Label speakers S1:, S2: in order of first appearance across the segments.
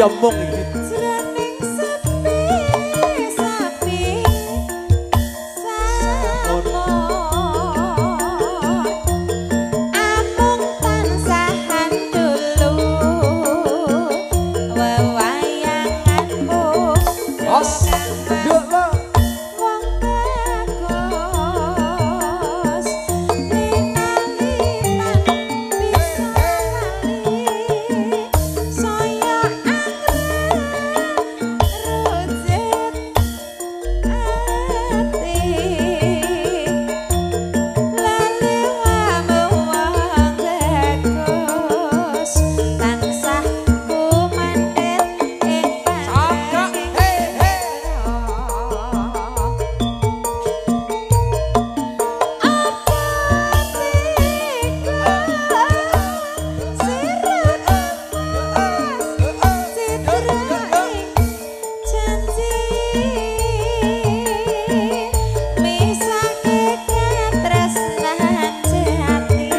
S1: Diomong iki.
S2: Jroning sepi sapi samon amung tansah andulu wewayanganmu.
S1: Os.
S2: Wong bagus linalitan bisa lali saya angrujet ati lali wamu wong bagus tansah kumandhir ing
S1: Cakak. Hey hey.
S2: Apa tega sira emas citra ing janji mesake katresnan jati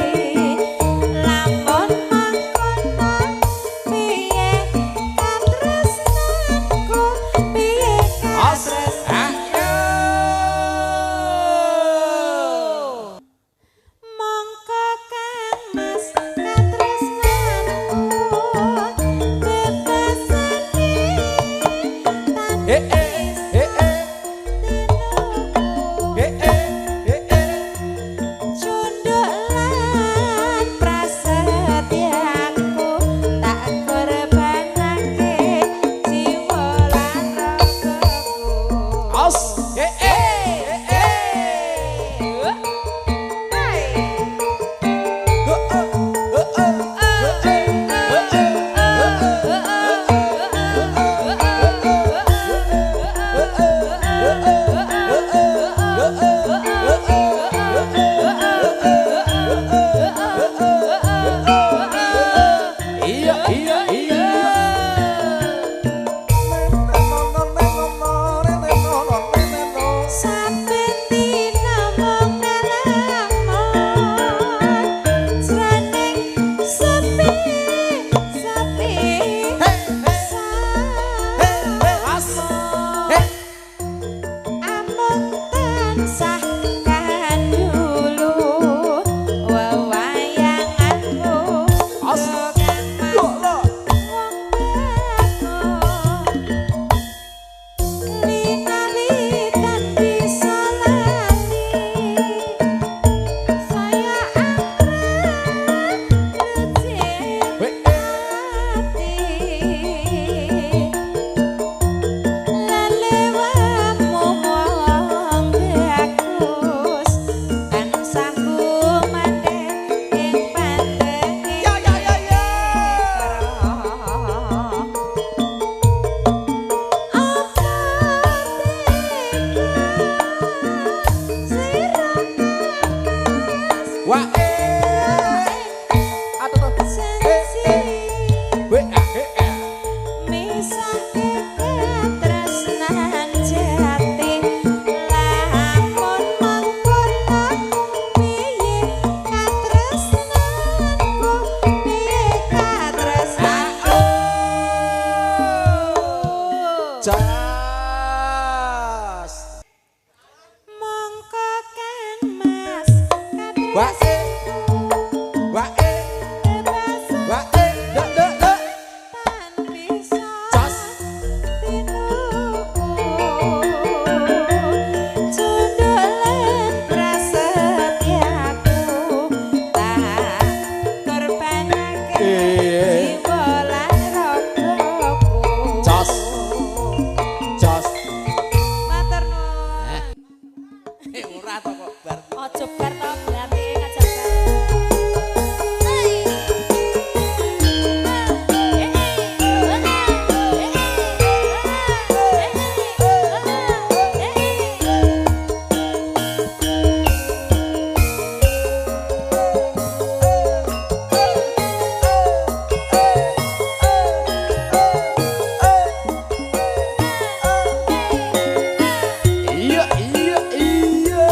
S2: lamun mangkono piye katresnanku piye
S1: Os.
S2: katresnanku. Mongko Kang Mas katresnanku bebasane tan
S1: Eh eh eh eh
S2: tinuku
S1: eh eh eh eh.
S2: cunduk lan prasetyaku tak korbanake jiwa lan ragaku.
S1: Os. Eh eh eh eh.
S2: Hey.
S1: Oh oh oh oh. Eh eh Iya iya iya.
S2: Saben dina mung ngalamun jroning sepi sepi samon amung tansah kandulu wewayanganmu
S1: As.
S2: Kang Mas
S1: Yo lo.
S2: wong bagus linalitan bisa lali saya anggrek
S1: Eh
S2: ati lalewamu wong bagus tansah kumandhir ing pandenge.
S1: Ya ya ya ya.
S2: Apa tega sira Kang Mas
S1: Wah eh. Aduh tuh.
S2: janji
S1: We ah eh eh.
S2: mesake katresnan jati lamun mangkono piye katresnanku piye katresnanku.
S1: Jas.
S2: Mongko Kang Mas
S1: Wah eh. Wah eh.
S2: bebas
S1: Wah eh. Le le le.
S2: tan bisa
S1: Jas.
S2: tinuku cunduk lan prasetyaku tak korbanake jiwa lan ragaku.
S1: Jos. Jos.
S2: Matur nuwun.
S1: Eh ora to kok bar.
S3: Ojo bar to berarti ngajak bar.
S1: Iya iya iya.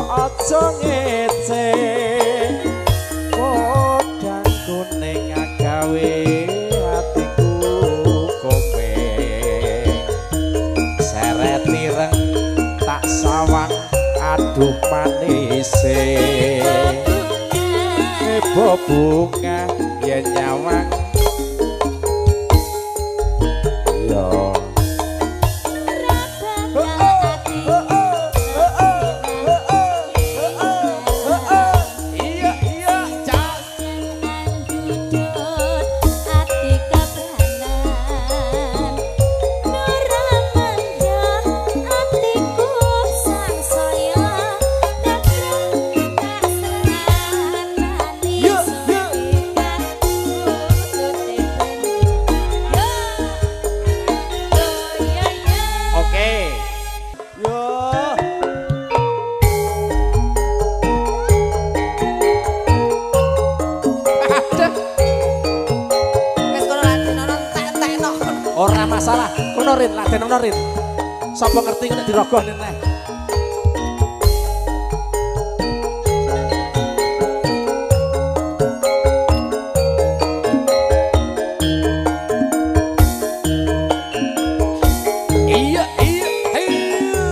S1: aja ngece. Podang kuning agawe atiku komeng. Seret ireng tak sawang aduh manise. Ebo bunga yen nyawang yo. Iya iya cas. Oke. Yo. Aduh,
S2: Wis kono ladenono entek-entekno.
S1: ora masalah. Kono Rin, ladenono Rin. Sapa ngerti nek dirogoh neh. Iya iya iya.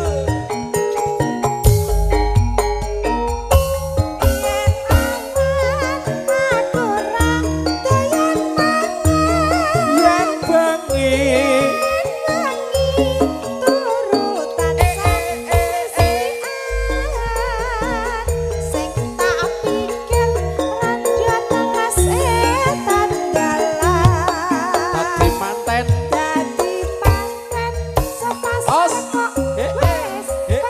S1: Yen bengi dadi manten. Os. Eh, eh, eh.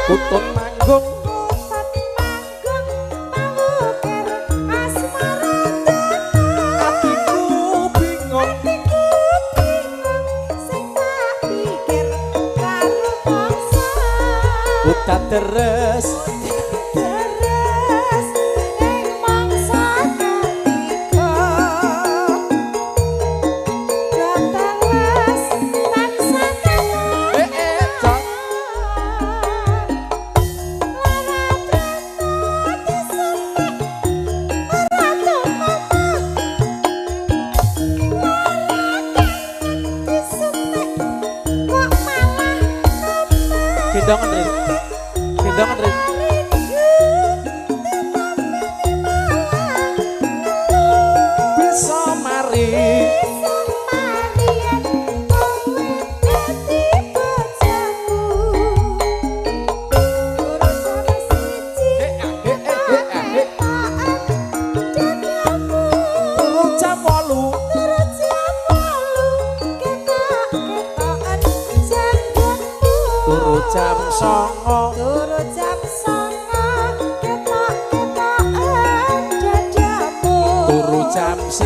S1: Kutut manggung atiku bingung. Udan deres
S2: Deres ing mangsa ketiga. Teles tansah
S1: eh eh Cok.
S2: Lara tresno disuntik ora tumama. Lara kangen disuntik kok malah nemen.
S1: Gendongan Rin. Gendongan Rin. Bisa mari eh eh eh eh eh. Turu jam 8. Turu jam 9.
S2: Turu jam 9 ketok-ketoken dadamu.
S1: Turu jam 1.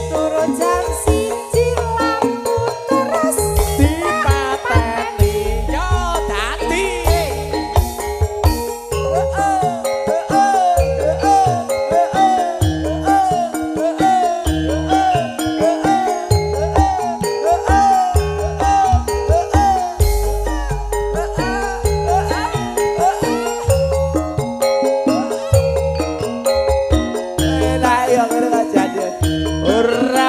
S2: Turu jam 1 lampu terus
S1: Dipateni yo dadi. Ora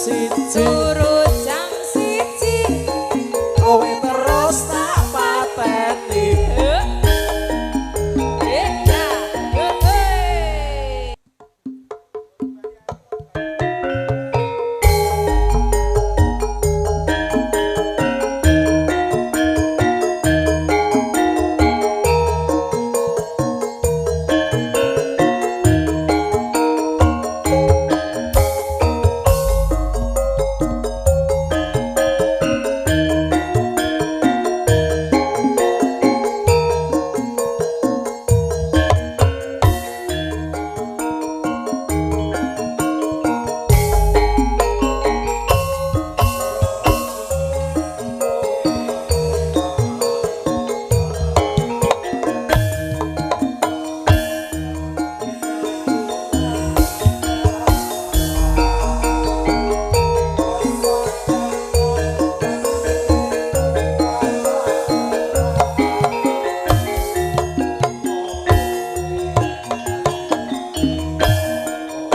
S1: 1
S2: Turu jam 1
S1: kowe terus tak pateni.
S2: Ya. Hei.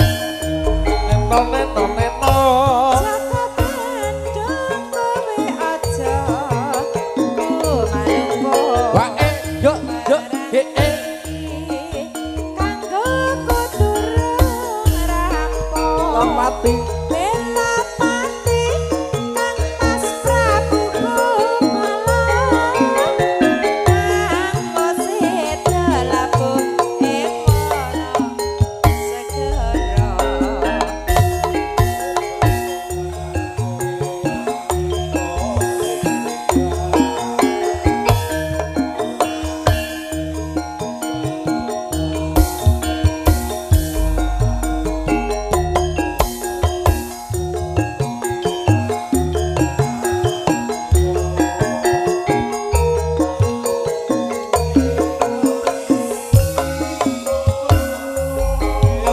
S1: Neno neno neno.
S2: Jaka Bandung kowe aja kumalungko.
S1: Wah yo yo he eh.
S2: Kanggo kuturung rampung.
S1: Lompati.
S2: Belapati Kang Mas Prabu Kumala. Kang Wasita labuh ing wana segara.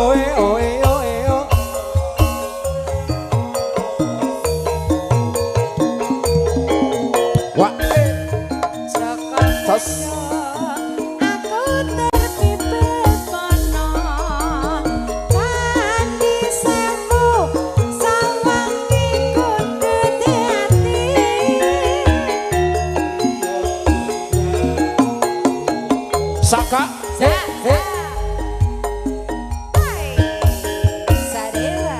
S1: Oe oe oe o. Wah
S2: Jaka
S1: Tos.
S2: Aku terpipet pono Candi Sewu sawangi kudu ati.
S1: Saka he he.
S2: Hai Sadewa.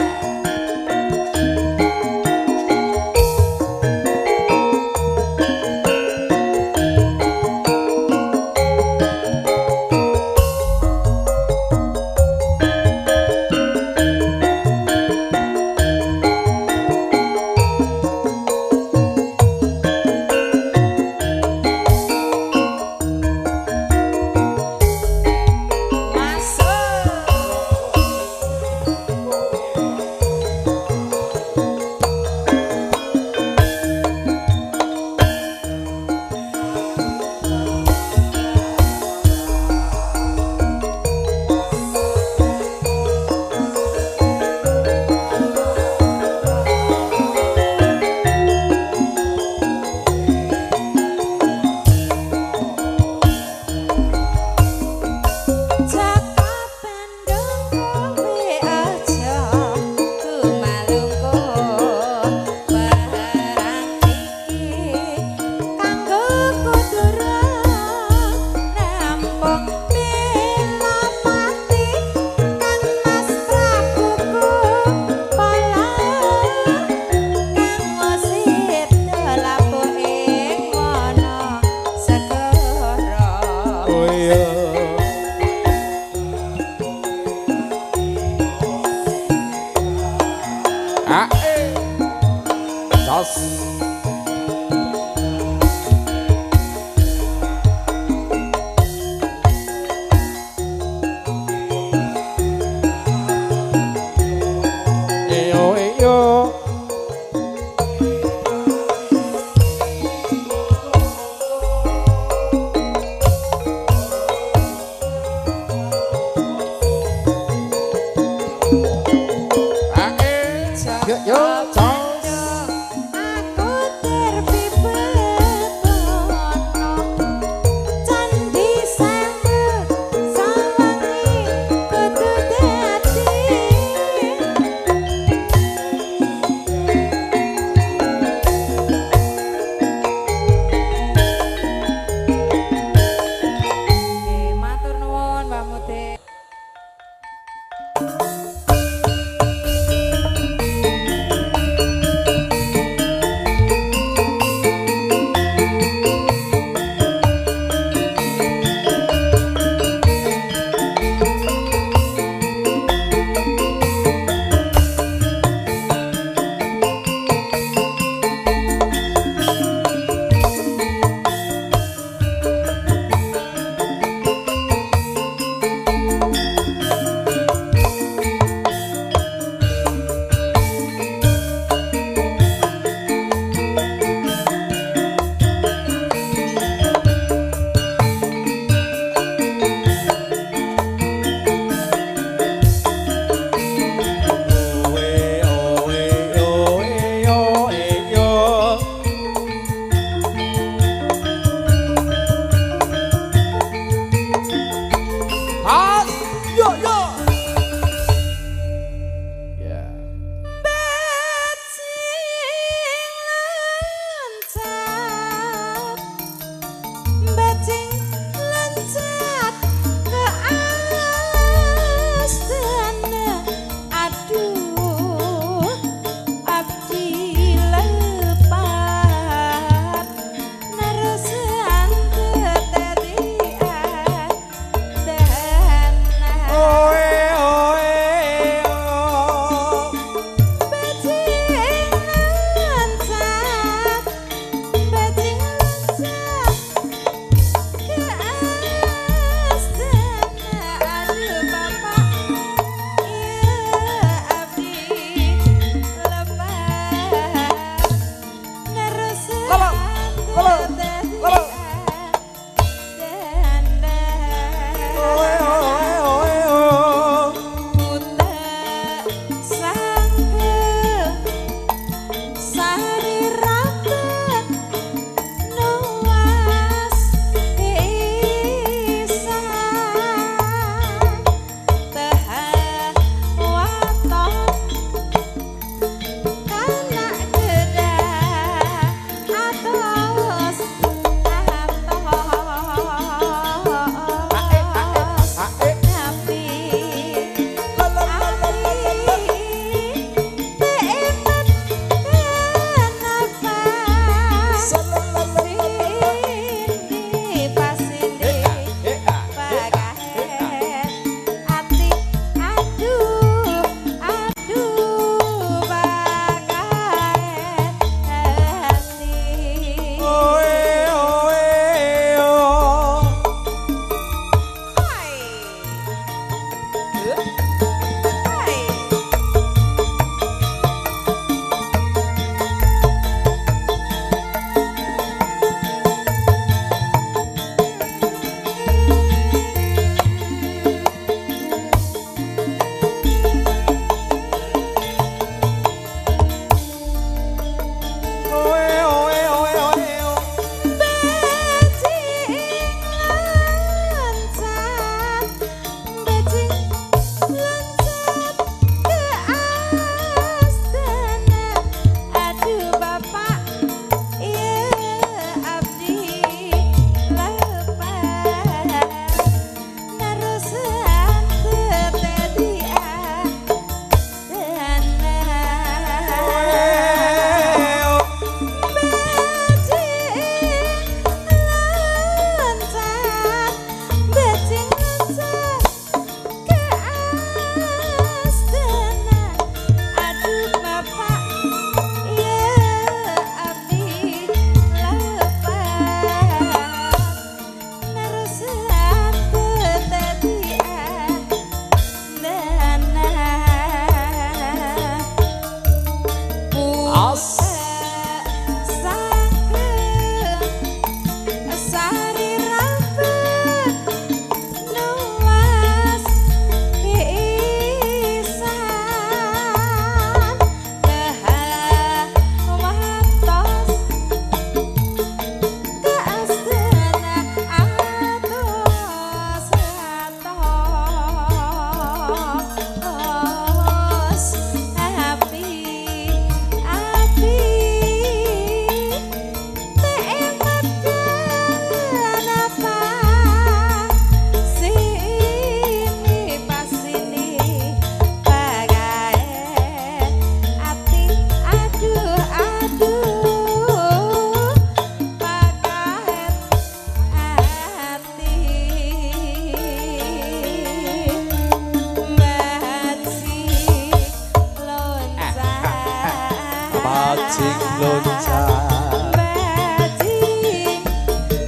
S1: Bajing loncat.
S2: Bajing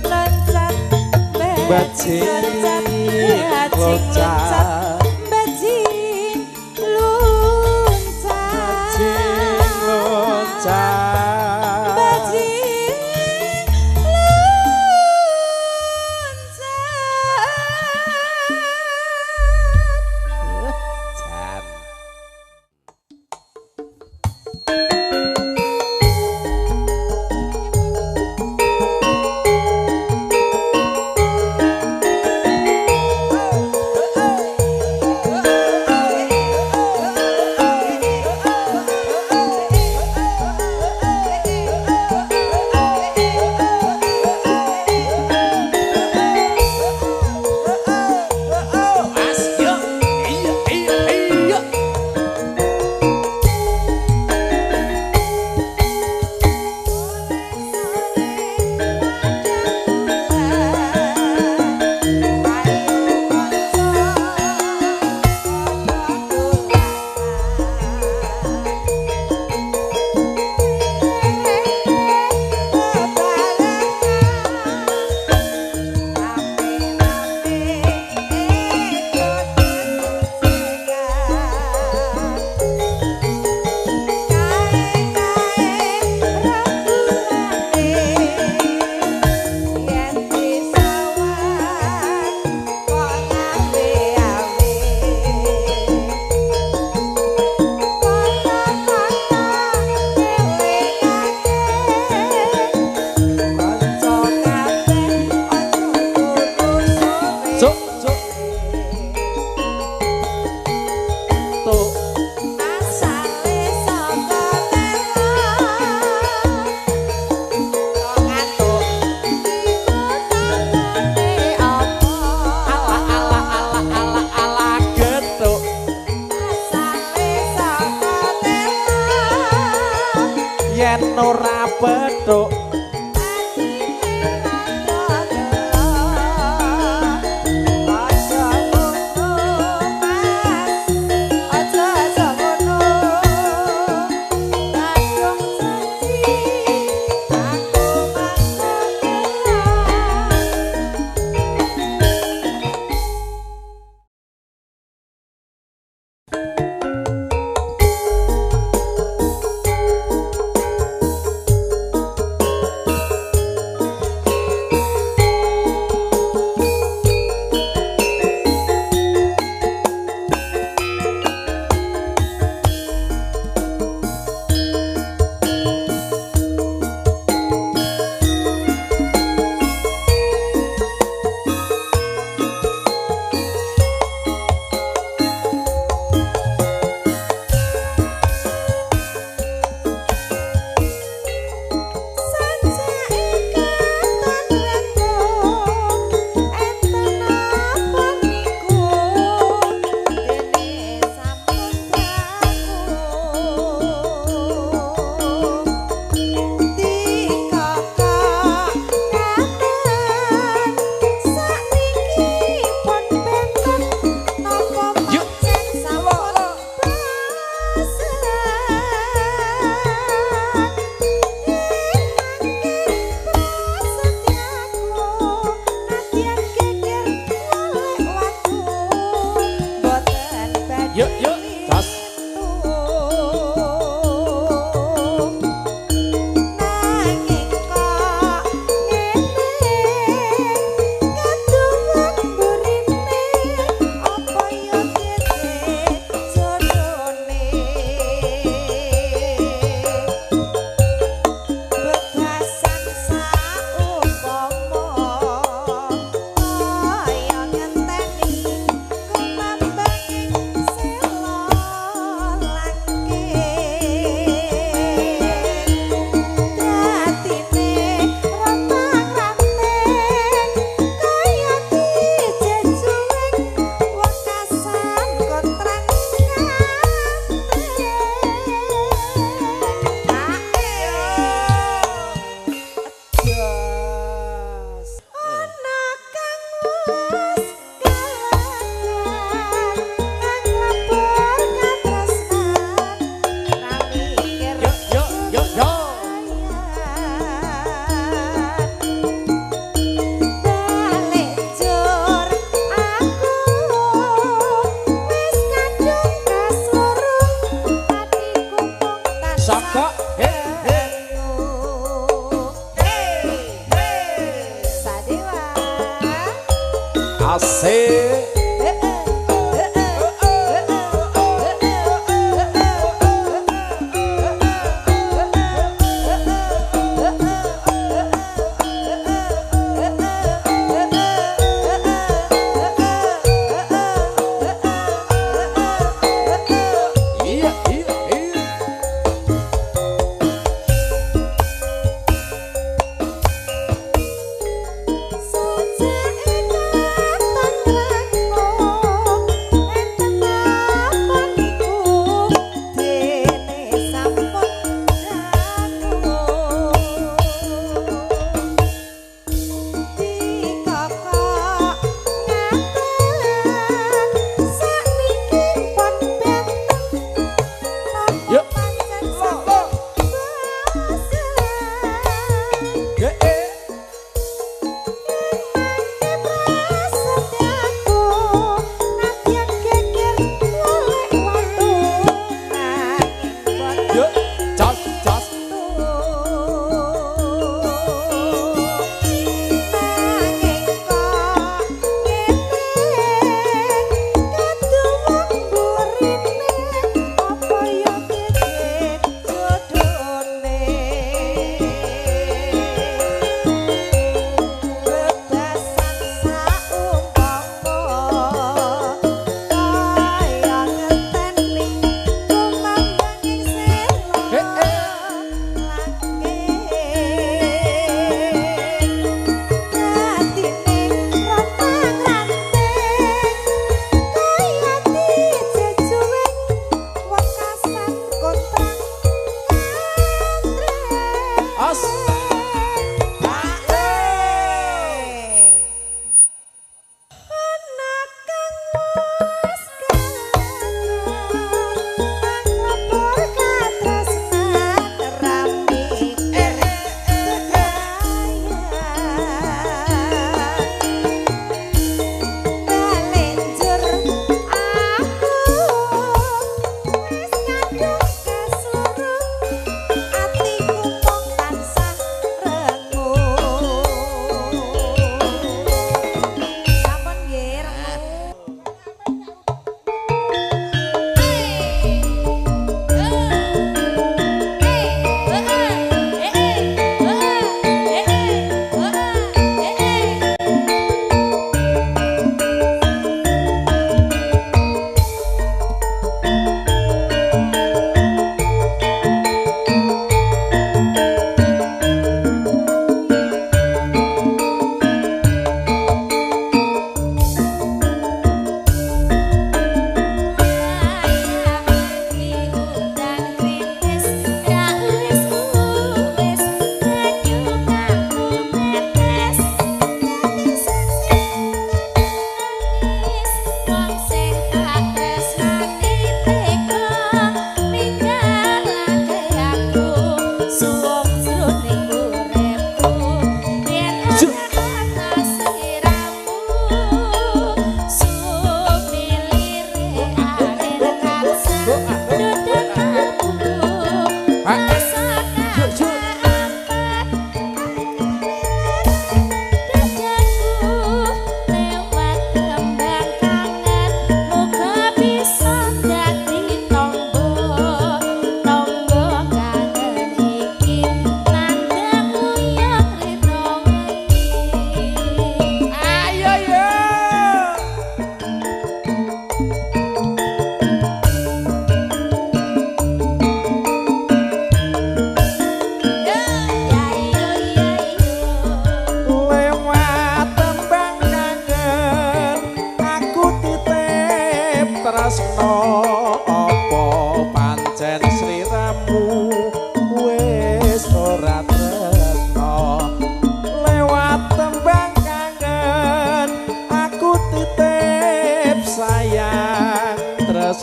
S2: loncat.
S1: Bajing
S2: Bajing
S1: loncat.
S2: Bajing loncat.
S1: Bajing loncat.
S2: Bajing loncat.
S1: Jan. Mas, yo. Iya, iya, iya. Cuk, cuk. Tuh.
S2: Asale saka telo kok ngantuk iku tandane apa?
S1: Ala ala ala ala ala getuk.
S2: Asale saka telo
S1: Yen ora petuk.
S2: atine rada gelo. Aja ngono Mas, aja aja ngono. Kadung janji aku mangko kelar. Sanjake katon renggo enten napa niku dene sampun dangu dikokok ngaten sakniki pun benten napa
S1: Yuk.
S2: pancen sampun bosen.
S1: Yuk, yuk, gas.
S2: Bebasan saupama kaya ngenteni kumambanging sela.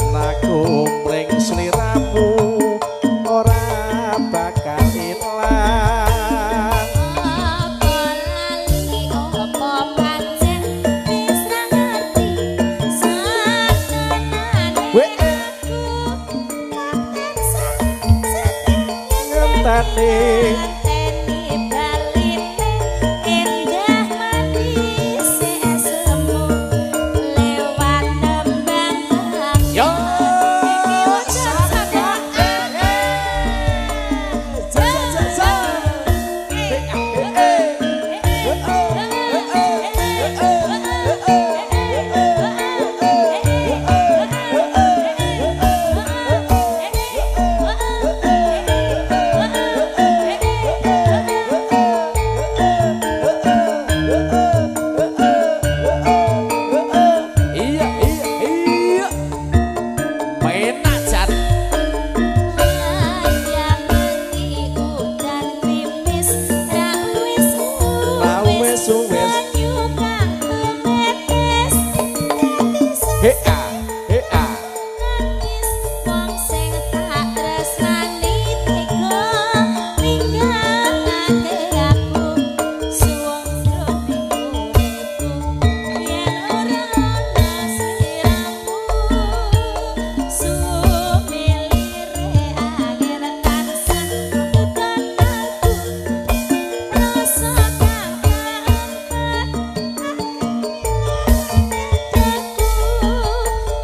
S1: Tresnaku mring sliramu ora bakal ilang.
S3: Apa lali apa pancen wis ra ngerti satenane aku
S1: Ngenteni
S3: ngenteni baline endah manis esemu lewat tembang.
S1: Yo. Iya iya iya. Menak jan. Ra wis wis. He a he a.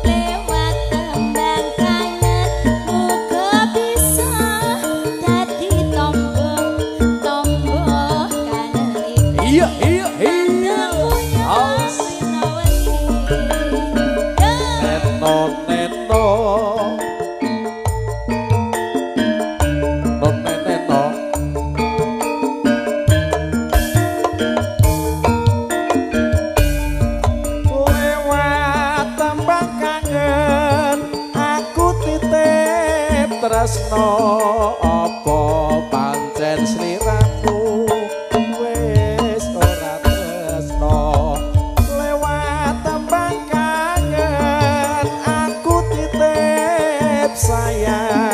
S3: Lewat tembang kangen muga bisa dadi tombo tombo kangen iki.
S1: Iya iya iya. Aus. Neno neno. No neno. Lewat tembang kangen aku titip tresno apa pancen sliramu wis ora tresno. Lewat tembang kangen aku titip sayang.